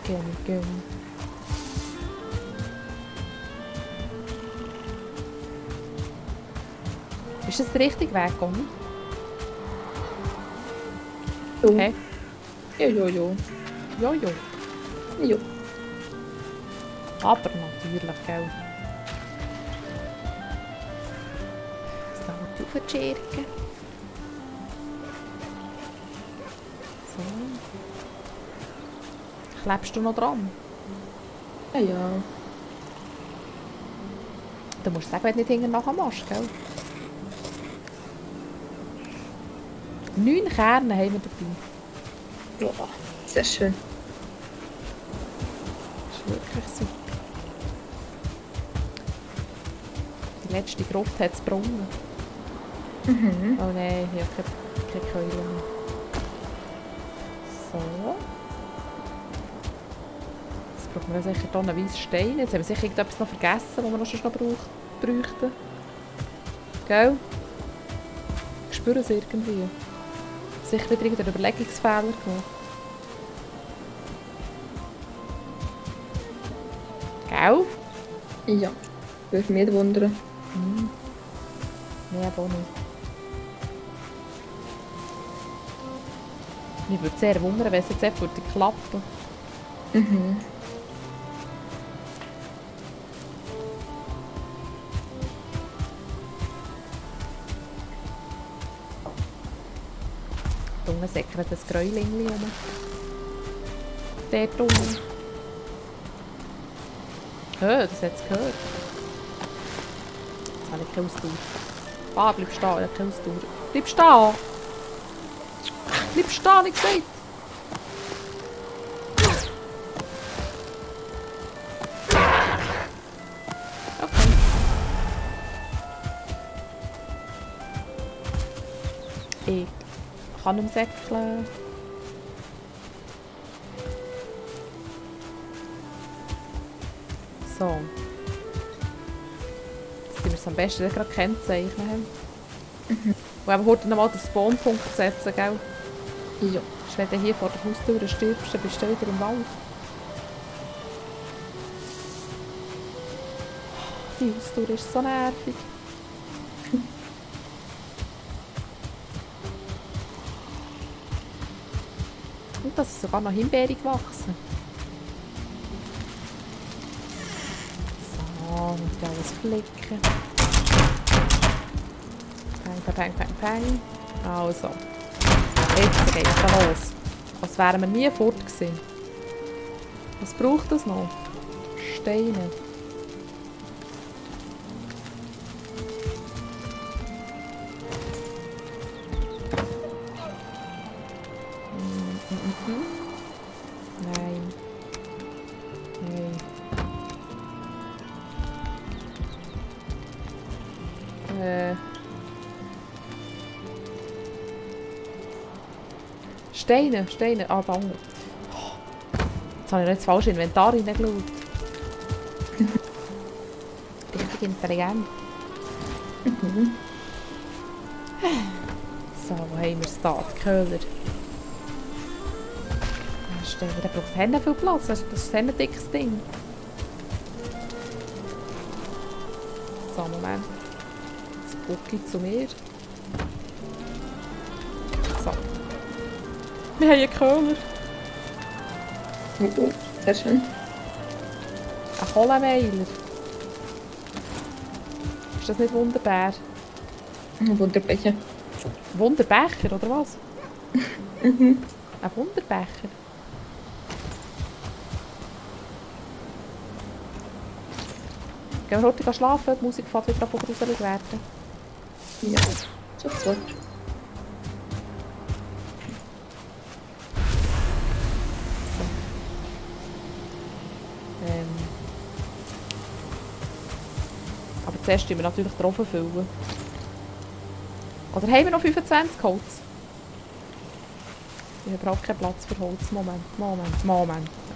Gehen. Ist das der richtige Weg, Conny? Jo. Hä? Ja. Jojo. Jo. Aber natürlich, gell? Das dauert auf den Schirken. So. Klebst du noch dran? Ja. Du musst sagen, wenn du nicht hinten nachher machst, gell? 9 Kerne haben wir dabei. Ja, sehr schön. Das ist wirklich super. Die letzte Gruft hat es gebrungen. Oh nein, ich habe keine Keule mehr. So. Jetzt brauchen wir sicher tonnenweise Steine. Jetzt haben wir sicher irgendetwas noch vergessen, was wir noch sonst noch bräuchten. Gell? Ich spüre es irgendwie. Sicher wieder irgendeinen Überlegungsfehler gemacht. Gell? Ja. Würde mich wundern. Nein, aber auch nicht. Mich würde sehr wundern, wenn es jetzt einfach klappen würde. Da unten säckert das Gräulingli rum. Dort unten. Das hat es gehört. Jetzt habe ich keine Ausdauer. Ah, bleib stehen, ich habe keine Ausdauer. Bleib stehen! Bleib stehen, ich gesagt! Okay. Ich kann ihn säckeln. So. Jetzt müssen wir es am besten gerade kennzeichnen. Und eben heute nochmal den Spawnpunkt setzen, gell? Ja. Wenn du hier vor der Haustür stirbst, dann bist du wieder im Wald. Die Haustür ist so nervig. Und dass es sogar noch Himbeere gewachsen. So, und alles flicken. Peng. Also. Jetzt geht es los. Als wären wir nie fort gewesen. Was braucht das noch? Steine. Nein. Steine. Ah, danke. Jetzt habe ich noch das falsche Inventar reingeschaut. Richtig intelligent. So, wo haben wir es da? Die Köhler. Der braucht Hände viel Platz. Das ist ein dickes Ding. So, Moment. Jetzt gucke ich zu mir. So. Wir haben einen Köhler. Sehr schön. Ein Kohlemeiler. Ist das nicht wunderbar? Ein Wunderbecher. Wunderbecher, oder was? Ein Wunderbecher. Gehen wir heute schlafen? Die Musik fängt wieder von gruselig werden. Ja, sofort. Aber zuerst füllen wir natürlich den Ofen füllen. Oder haben wir noch 25 Holz? Ich habe überhaupt keinen Platz für Holz. Moment.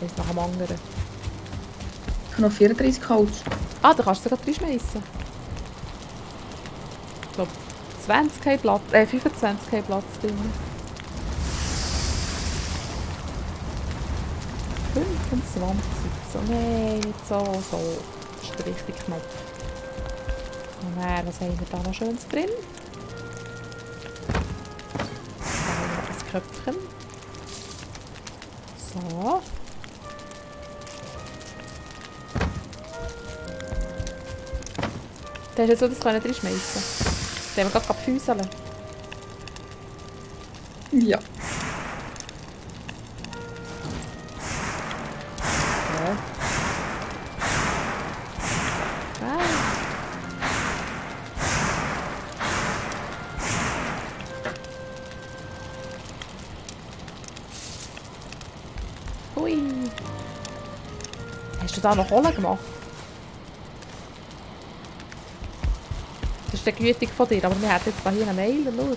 Eins nach dem anderen. Ich habe noch 34 Holz. Ah, da kannst du sogar reinschmeissen. Ich glaube, 20 haben Platz, 25 haben Platz drin. 5. So, nein, nicht so. So. Das ist der richtige Knopf. Und dann, was haben wir da noch Schönes drin? Da haben wir das Köpfchen. So. Da hast du jetzt so das können reinschmeissen. Da haben wir gerade gefüßeln. Ja. Ja. Hui. Hast du da noch Kohle gemacht? Das ist die Gütung von dir, aber wir hätten jetzt hier eine Mail, schau.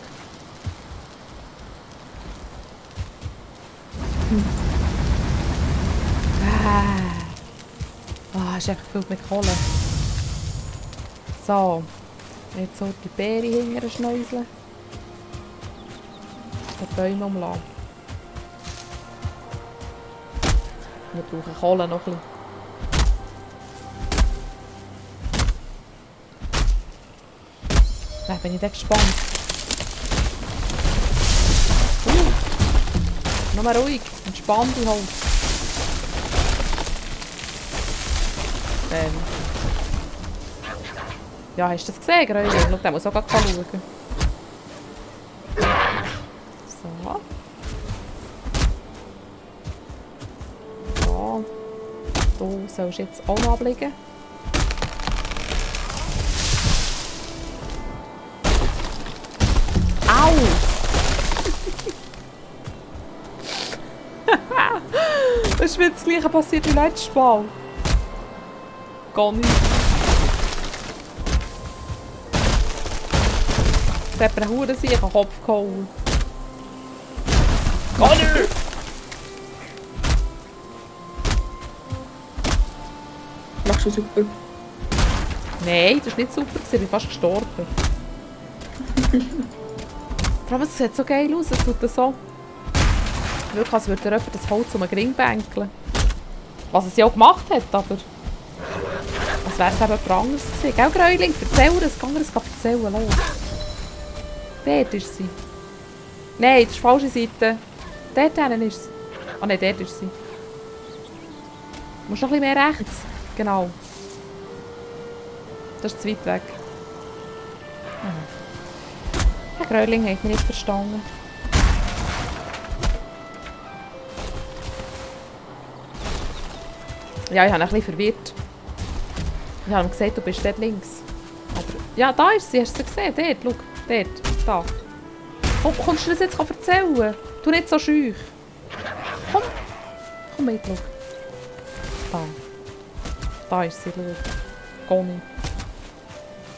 Ist einfach gefüllt mit Kohle. So. Jetzt so die Beere hinterher schnäuseln. Die Bäume umlassen. Wir brauchen Kohle noch ein bisschen. Dann bin ich dann gespannt. Nochmal ruhig. Entspann dich halt. Ja, hast du das gesehen, Gräuling? Schau, der muss auch gerade schauen. So. So. Du sollst jetzt auch noch abliegen. Au! Das ist mir das Gleiche passiert wie letztes Mal. Gar nicht. Jetzt hat mir einen Hurensieg an den Kopf gehauen. Gar nicht! Machst du super? Nein, das war nicht super. Ich bin fast gestorben. Vor allem, es sieht so geil aus. Es tut so. Wirklich, als würde jemand das Holz um einen Ring bänkeln. Was es ja auch gemacht hat, aber... Als wäre es eben jemand anderes gewesen. Gell, Gräuling? Erzähl es. Kann er es erzählen? Los. Dort ist sie. Nein, das ist die falsche Seite. Dort hinten ist sie. Ah nein, dort ist sie. Du musst noch ein bisschen mehr rechts. Genau. Das ist zu weit weg. Der Gräuling hat mich nicht verstanden. Ja, ich habe ein bisschen verwirrt. Ich habe ihm gesagt, du bist dort links. Aber ja, da ist sie. Hast du sie gesehen? Dort, schau. Dort. Da. Komm, kannst du das jetzt erzählen? Tu nicht so schüch. Komm. Komm mit, schau. Da. Da ist sie, schau. Conny.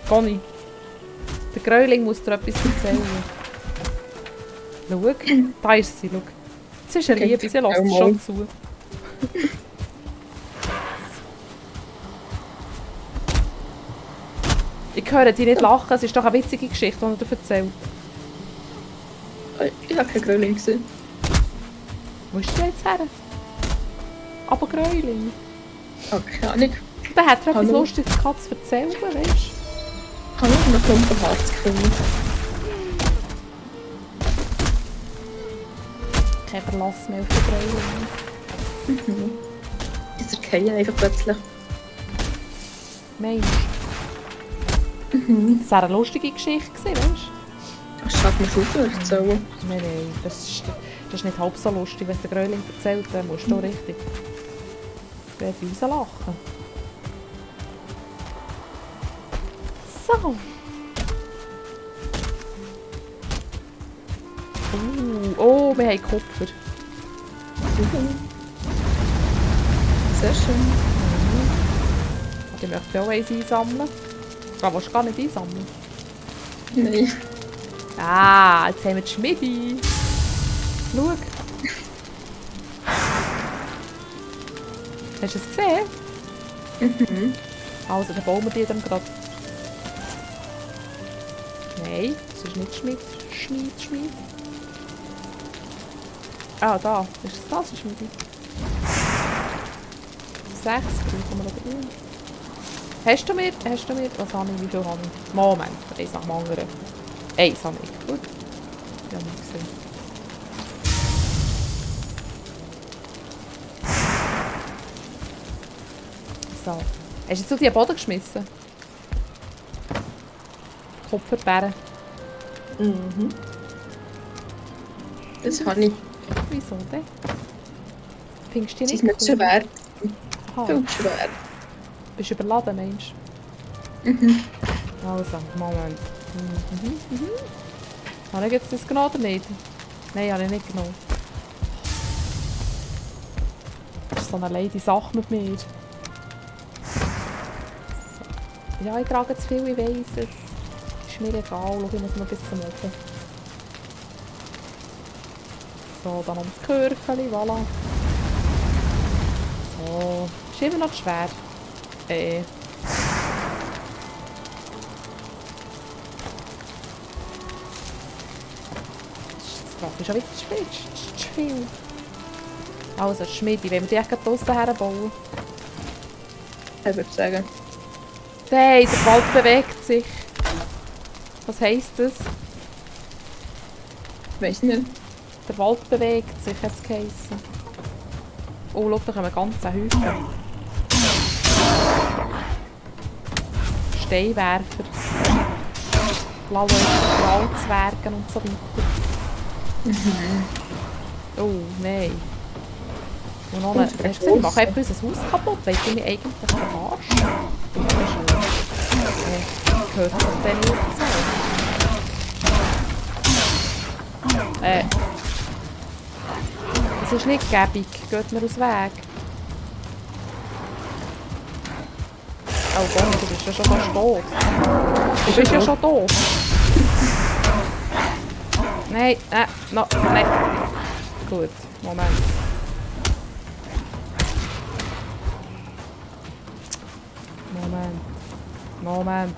Conny. Der Gräuling muss dir etwas erzählen. Schau. Da ist sie, schau. Sie ist eine Liebe, sie lässt schon zu. Ich höre dich nicht lachen, es ist doch eine witzige Geschichte, die er dir erzählt. Ich habe keinen Gräuling gesehen. Wo ist der jetzt her? Aber Gräuling. Keine Ahnung. Der hat dir etwas Lustiges zu erzählen, weißt du? Ich habe nur einen Klumpen Harz gefunden. Kein Verlass mehr auf den Gräuling. Die zerkehren einfach plötzlich. Mensch. Das war eine lustige Geschichte, weißt du? Das schaut mir super erzählen. Nein, das ist nicht halb so lustig. Wenn es der Gräuling erzählt, dann musst du richtig. Ich werde rauslachen. So. Oh, wir haben Kupfer. Sehr schön. Ich möchte auch eins einsammeln. Aber willst du gar nicht einsammeln? Nein. Ah, jetzt haben wir die Schmiede. Schau. Hast du es gesehen? Mhm. Also, dann bauen wir die dann gerade. Nein, das ist nicht Schmied. Ah, da. Ist es das, Schmiede? 6 brauchen wir oder Hast du mir, was habe ich, wie viel habe ich? Moment, eins nach dem anderen. Eins habe ich, gut. Ja, nicht gesehen. So. Hast du jetzt auf den Boden geschmissen? Kupferbären. Mhm. Das habe ich. Wieso denn? Findest du die Sie ist nicht nicht schwer. Aha. Viel schwer. Bist du überladen, meinst Mhm. du? Also, Moment. Habe ich jetzt das genommen oder nicht? Nein, habe ich nicht genommen. Das ist so eine leidige Sache mit mir. So. Ja, ich trage zu viel, ich weiss es. Ist mir egal, schau, ich muss noch bis zum Oben. So, dann ums Körperchen, voilà. So, ist immer noch schwer. Das ist schon wieder zu viel. Also, Schmiede, wenn wir die echt draussen herbauen. Ich würde sagen. Nein, der Wald bewegt sich. Was heisst das? Ich weiss nicht. Der Wald bewegt sich, hat es geheissen. Oh, schau, da kommen ganz Häufen. Steinwerfer. Blaue Grauzwergen und so weiter. Oh, nein. Und noch eine... Hast du gesehen, ich mache einfach unser Haus kaputt. Wollt ihr mich eigentlich verarschen? Gehört das denn nicht so? Das ist nicht gäbig. Geht mir aus dem Weg. Oh Gott, du bist ja schon fast tot. Du bist ja schon tot. Nein, no, nein. Gut, Moment. Moment.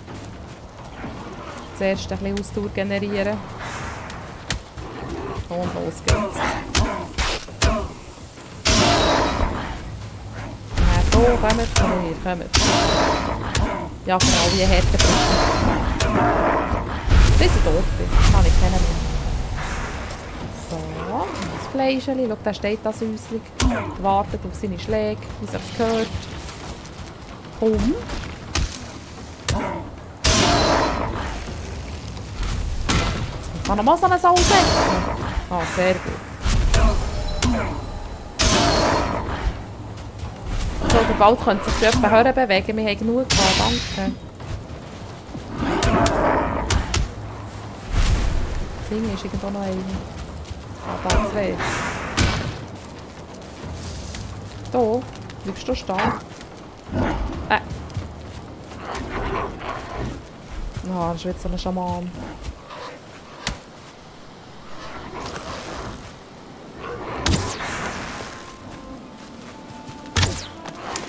Zuerst ein bisschen Ausdauer generieren. Und los geht's. So, kommt zu mir, kommt. Ja, genau, wie Härte brauchen. Bis ich tot bin, kann ich kennen mehr. So, das Fleischchen, schau, da steht das Häuschen. Wartet auf seine Schläge, wie es gehört. Komm. Ich kann nochmal so eine Sau setzen. Ah, sehr gut. So, der Wald könnte sich etwa hören bewegen. Wir haben genug gehabt, danke. Das Ding ist irgendwo noch eine. Ah, da zwei. Da, bleibst du stehen? Ah, das ist jetzt so ein Schaman.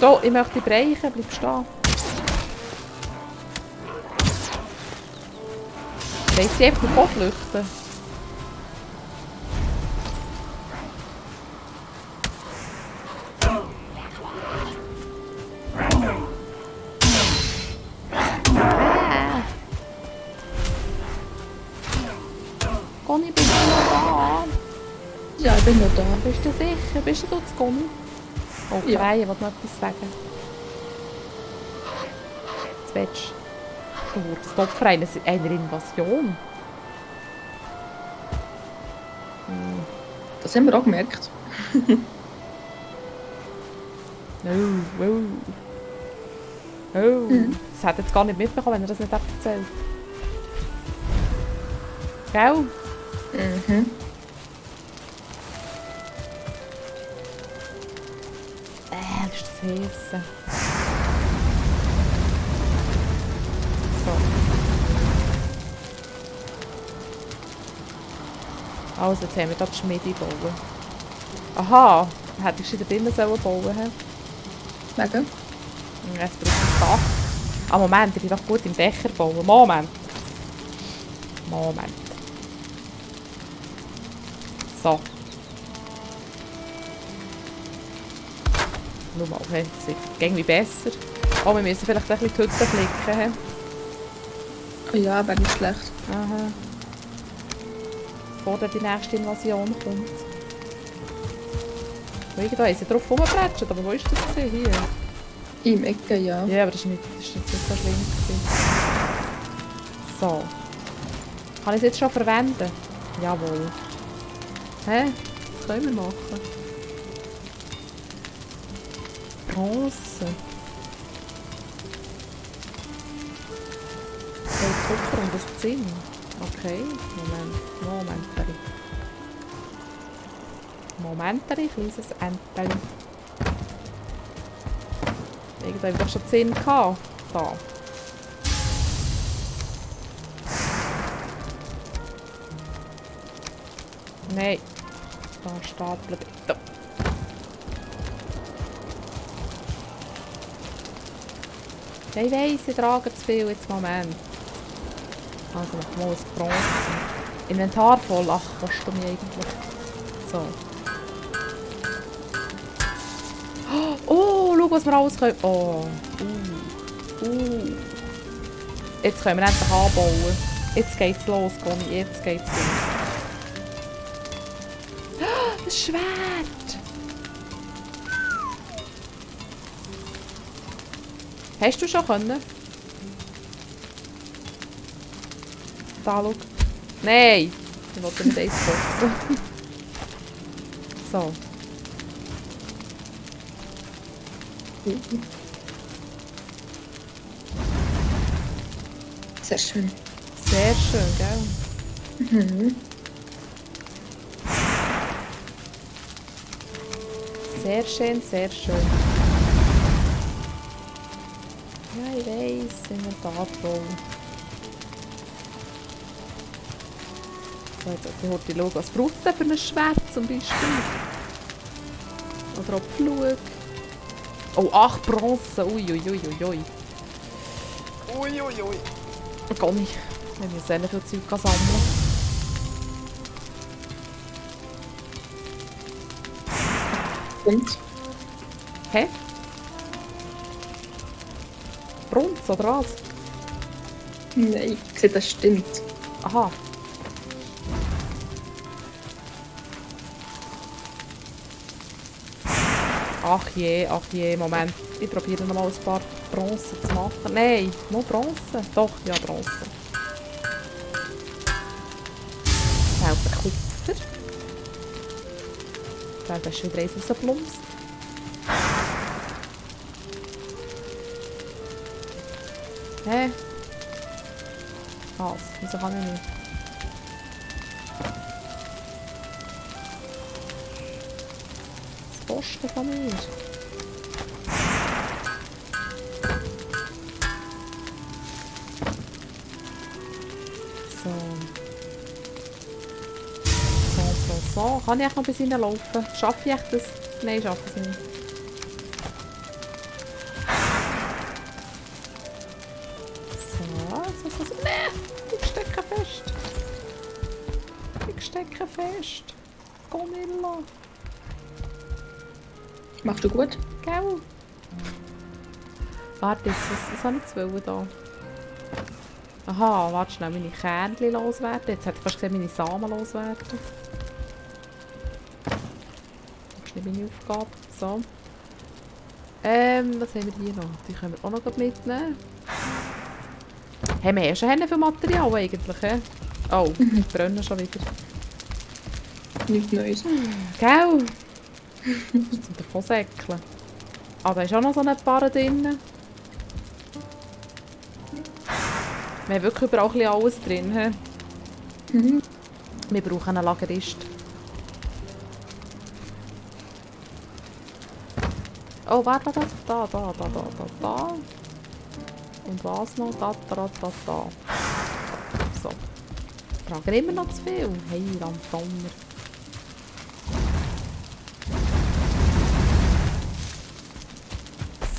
So, ich möchte brechen, bleib stehen. Weiss sie einfach den Kopf flüchten? Conny, bist du noch da? Ja, ich bin noch da. Bist du sicher? Bist du zu Conny? Oh, Ja. Freie, ich will noch etwas sagen. Jetzt willst du das Opfer einer Invasion. Das haben wir auch gemerkt. Oh. Das hätte jetzt gar nicht mitbekommen, wenn er das nicht erzählt. Gell? Mhm. Das ist das Heiße. So. Also, jetzt haben wir hier die Schmiede bauen. Aha, hättest du da drinnen bauen sollen. Wegen? Jetzt braucht es ein Dach. Ah, Moment, ich bin doch gut im Dächer bauen. Moment. So. Schau mal, hey, das wird irgendwie besser. Oh, wir müssen vielleicht ein bisschen die Hütte flicken. Oh ja, wäre nicht schlecht. Aha. Bevor dann die nächste Invasion kommt. Irgendwo haben sie drauf rumgeplätscht, aber wo ist das gewesen? Hier? Im Ecke, ja. Ja, aber das war nicht so schlimm gewesen. So. Kann ich es jetzt schon verwenden? Jawohl. Hä? Was können wir machen? Bronze. 2 Kupfer und das Zinn. Okay, Momentari, kleines Enteli. Irgendwo haben wir doch schon 10 gehabt. Da. Nein. Da stapeln bitte. Ich weiss, ich trage zu viel jetzt im Moment. Also machen wir mal ein Bronze. Inventar voll. Ach, kostet du mich eigentlich. So. Oh, schau, was wir alles können. Oh. Jetzt können wir endlich anbauen. Jetzt geht's los, Conny. Jetzt geht's los. Das Schwert! Hast du schon können? Da, schau. Nein! Ich wollte nicht eins boxen. So. Sehr schön. Sehr schön, gell? Mhm. Sehr schön, sehr schön. Ja, ich weiss, Inventar voll. So, jetzt sollte ich schauen, was braucht es denn für ein Schwert zum Beispiel? Oder ob Flug. Oh, 8 Bronze. Uiuiuiui. Uiuiui. Oh Gott, wir müssen sehr viel Zeug sammeln. Und? Hä? Bronze oder was? Nein, ich sehe, das stimmt. Aha. Ach je, Moment. Ich probiere noch mal ein paar Bronze zu machen. Nein, nur Bronze. Doch, ja, Bronze. Fehlt ein Kupfer. Da ist wieder eins rausgeplumpst. Hä? Was? Wieso kann ich nicht? Das Posten von mir. So. Kann ich echt noch bis hinten laufen? Schaffe ich echt das? Nein, ich schaffe es nicht. So. Nein! Ich stecke fest. Ich stecke fest. Camilla. Machst du gut? Gell? Warte, jetzt, was habe ich zu wollen da? Aha, warte schnell, meine Kernchen loswerden. Jetzt hätte ich fast gesehen, meine Samen loswerden. Das ist nicht meine Aufgabe. So. Was haben wir hier noch? Die können wir auch noch mitnehmen. Haben wir schon viel Material eigentlich, he? Oh, die brennen schon wieder. Nichts Neues. Gell? Das ist zum davon säckeln. Ah, da ist auch noch so eine Barre drin. Wir haben wirklich überall ein bisschen alles drin. He? Mhm. Wir brauchen einen Lagerist. Oh, warte, da. Und was noch? Da. So. Ich trage immer noch zu viel. Hey, Donner.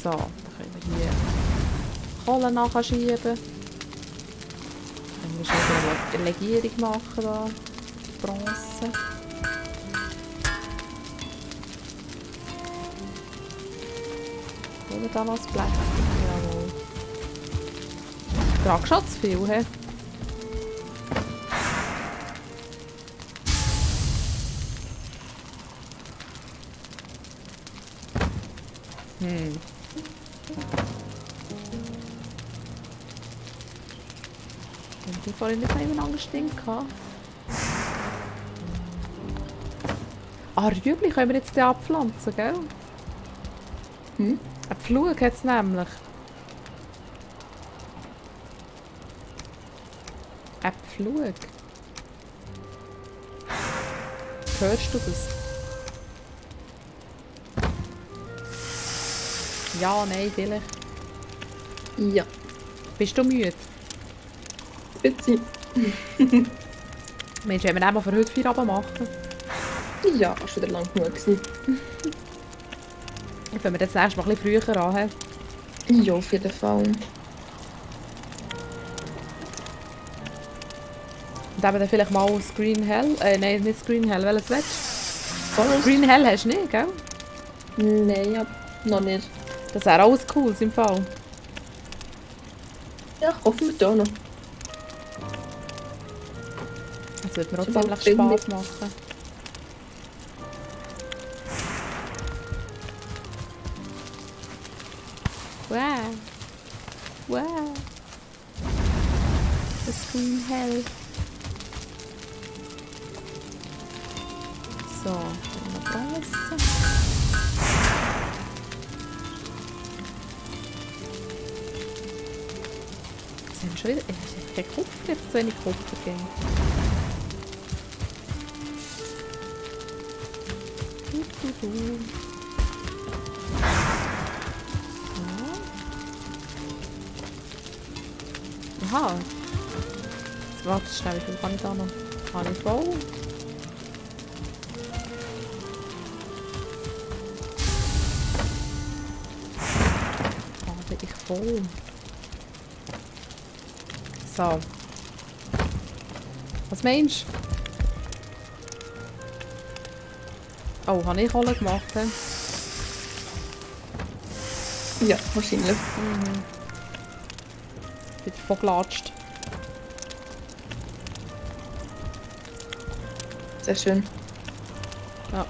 So, dann können wir hier Kohle nachschieben. Dann müssen wir eine Legierung machen, da. Bronze. wir da noch das Plätzchen? Jawohl. Trag schon zu viel, hä? Haben die vorhin nicht noch ein anderes Ding gehabt? Ah, Rüebli können wir jetzt abpflanzen, gell? Ein Pflug hat es nämlich. Ein Pflug. Hörst du das? Ja, nein, vielleicht. Ja. Bist du müde? Bitte. Mensch, wenn wir einmal für heute Feierabend machen? Ja, ist wieder lang genug gewesen. Wenn wir das nächste Mal ein bisschen früher an. Ja, auf jeden Fall. Und eben dann vielleicht mal Screen Hell. Nein, nicht Screen Hell, welches willst du? Was? Screen Hell hast du nicht, gell? Nein, ja, noch nicht. Das wäre alles cool im Fall. Ja, hoffen wir da noch. Das würde mir auch Zum ziemlich Beispiel Spass machen. Wow. Wow. The Screen Hell. So, noch draussen. Jetzt haben wir schon wieder... Ich habe keinen Kupfer, ich habe zu wenig Kupfer gegeben. Aha. Jetzt warte schnell, wie viel kann ich da noch? Habe ich voll? Habe ich voll? So. Was meinst du? Oh, habe ich alle gemacht? He? Ja, wahrscheinlich. Wieder verglatscht. Sehr schön. Ja.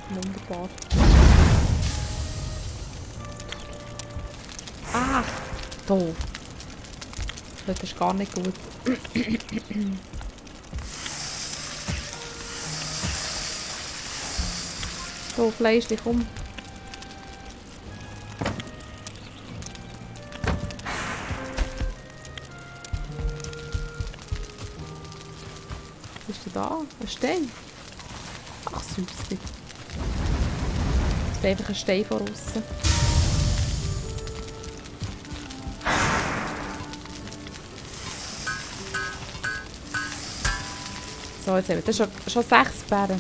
Wunderbar. Ach, doof. Das ist gar nicht gut. So, Fleischli, komm. Was ist denn da? Ein Stein? Ach, süß. Das ist einfach ein Stein von außen. So, jetzt haben wir das schon 6 Bären.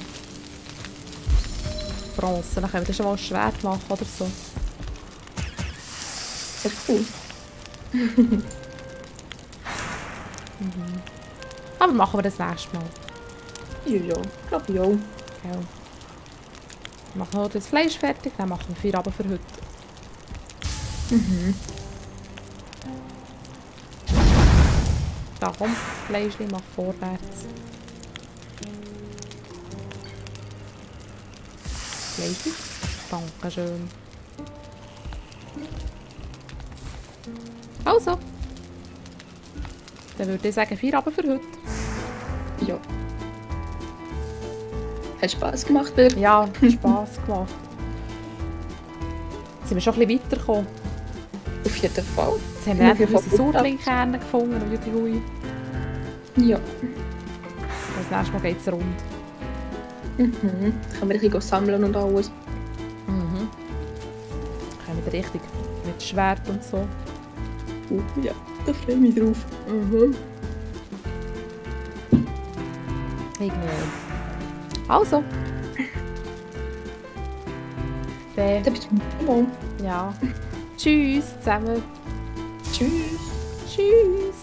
Bronze, dann können wir das schon mal ein Schwert machen oder so. Sehr cool. Aber machen wir das nächste Mal. Ja, glaube ich auch. Gell. Wir machen noch das Fleisch fertig, dann machen wir Feierabend für heute. Da komm, Fleischli, mach vorwärts. Fleischli, dankeschön. Also. Dann würde ich sagen, Feierabend für heute. Ja. Hat Spass gemacht, dir? Ja, Spass gemacht. Jetzt sind wir schon ein bisschen weitergekommen. Auf jeden Fall. Jetzt haben wir endlich unsere Surlingkerne gefunden. Ui. Ja. Das nächste Mal geht es rund. Können wir ein bisschen sammeln und alles. Können wir richtig mit Schwert und so. Ja, da freue ich mich drauf. Irgendwie. Also. Dann, Dann bis zum nächsten Mal. ja. Tschüss zusammen. Tschüss. Tschüss.